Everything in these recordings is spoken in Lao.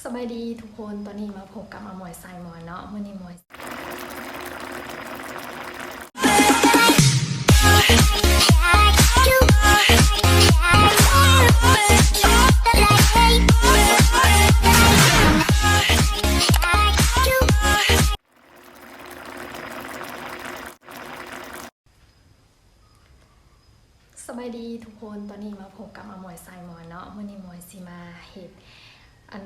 ສະບາຍດີທຸກຄົນ, ຕອນນີ້ມາພົບກັບອາໝວຍສາຍມ່ວນເນາະ. ມື້ນີ້ໝວຍ ສະບາຍດີທຸກຄົນ, ຕອນນີ້ມາພົບກັບອາໝວຍສາຍມ່ວນເນາະ. ມື້ນີ້ໝວຍຊິມາເຮັດ ອັນ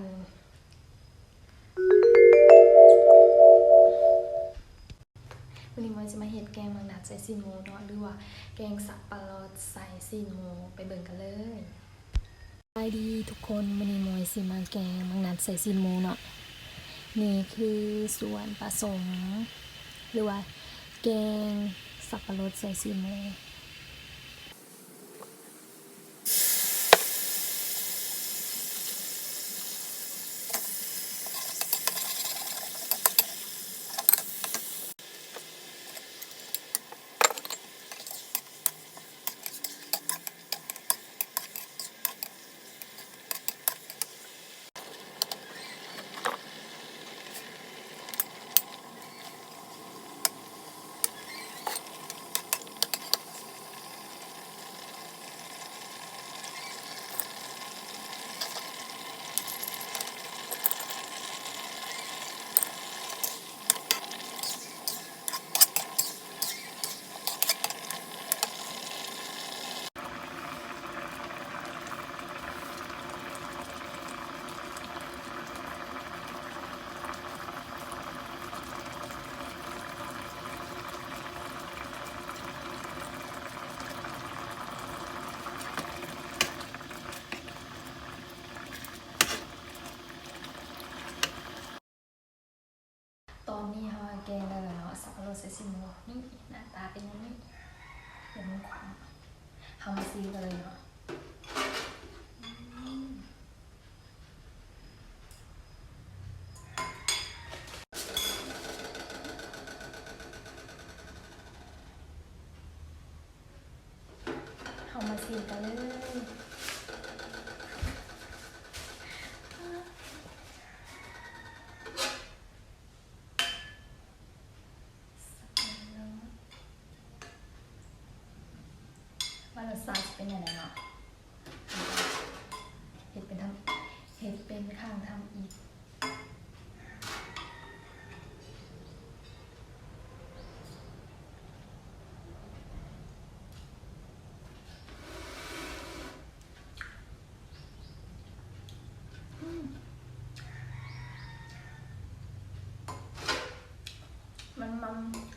ມື້ນີ້ໝວຍຊິມາເຮັດແກງໝາກນັດໃສ່ຊີ້ນໝູເນາະ ຫຼືວ່າແກງສັບປະລົດໃສ່ຊີ້ນໝູ, ໄປເບິ່ງກັນເລີຍ. ສະບາຍດີທຸກຄົນ, ມື້ນີ້ໝວຍຊິມາແກງໝາກນັດໃສ່ຊີ້ນໝູເນາະ. ນີ້ຄືສ່ວນປະສົມ ຫຼືວ່າແກງສັບປະລົດໃສ່ຊີ້ນໝູ. ຕອນນີ້ເຮົາແກງໄດ້ແລ້ວເນາະ ສັບປະລົດໃສ່ຊີ້ນໝູ. ນີ້ໜ້າຕາເປັນຢ່າງນີ້, ດຽວມັນຂວັນ. ເຮົາມາຊີມກັນເລີຍເນາະ. ເຮົາມາຊີມກັນເລີຍ. ວ່າລົດຊາດຊິເປັນແນວໃດເນາະ. ເຮັດເປັນທຳ ເຮັດເປັນຄັ້ງທຳອິດ. ມັນ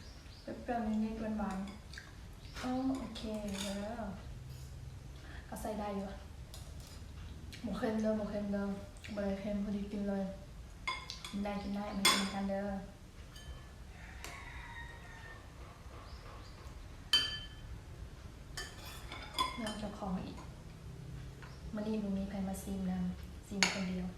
ໆ ເປັນແບບນີ້ ຫວານໆ. ໂອເຄເດີ, ກໍໃຊ້ໄດ້ຢູ່. ບໍ່ເຄັມເດີ, ບໍ່ເຄັມເດີ, ບໍ່ໄດ້ເຄັມ, ພໍດີກິນເລີຍ. ກິນໄດ້, ກິນໄດ້, ມາກິນນຳກັນເດີ. ນອກເຈົ້າຂອງອີກ. ມື້ນີ້ບໍ່ມີໃຜມາຊີມນຳ, ຊີມຄົນດຽວ.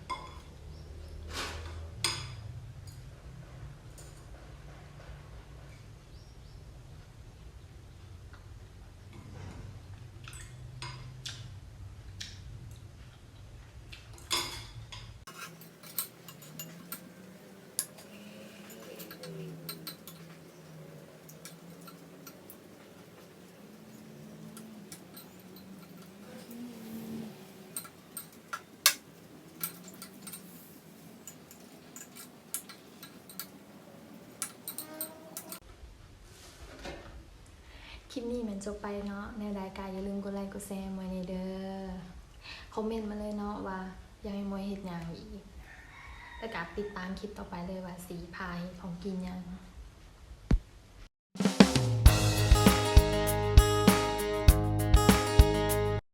ຄລິບນີ້ແມ່ນຈົບໄປເນາະ, ແນວໃດກໍຢ່າລືມກົດໄລ ກົດແຊໃຫ້ໝວຍແດ່ເດີ. ຄອມເມັນມາເລີຍເນາະວ່າຢາກໃຫ້ໝວຍເຮັດຫຍັງອີກ, ແລ້ວກໍຕິດຕາມຄລິບຕໍ່ໄປເລີຍວ່າຊິພາເຮັດຂອງກິນຫຍັງ.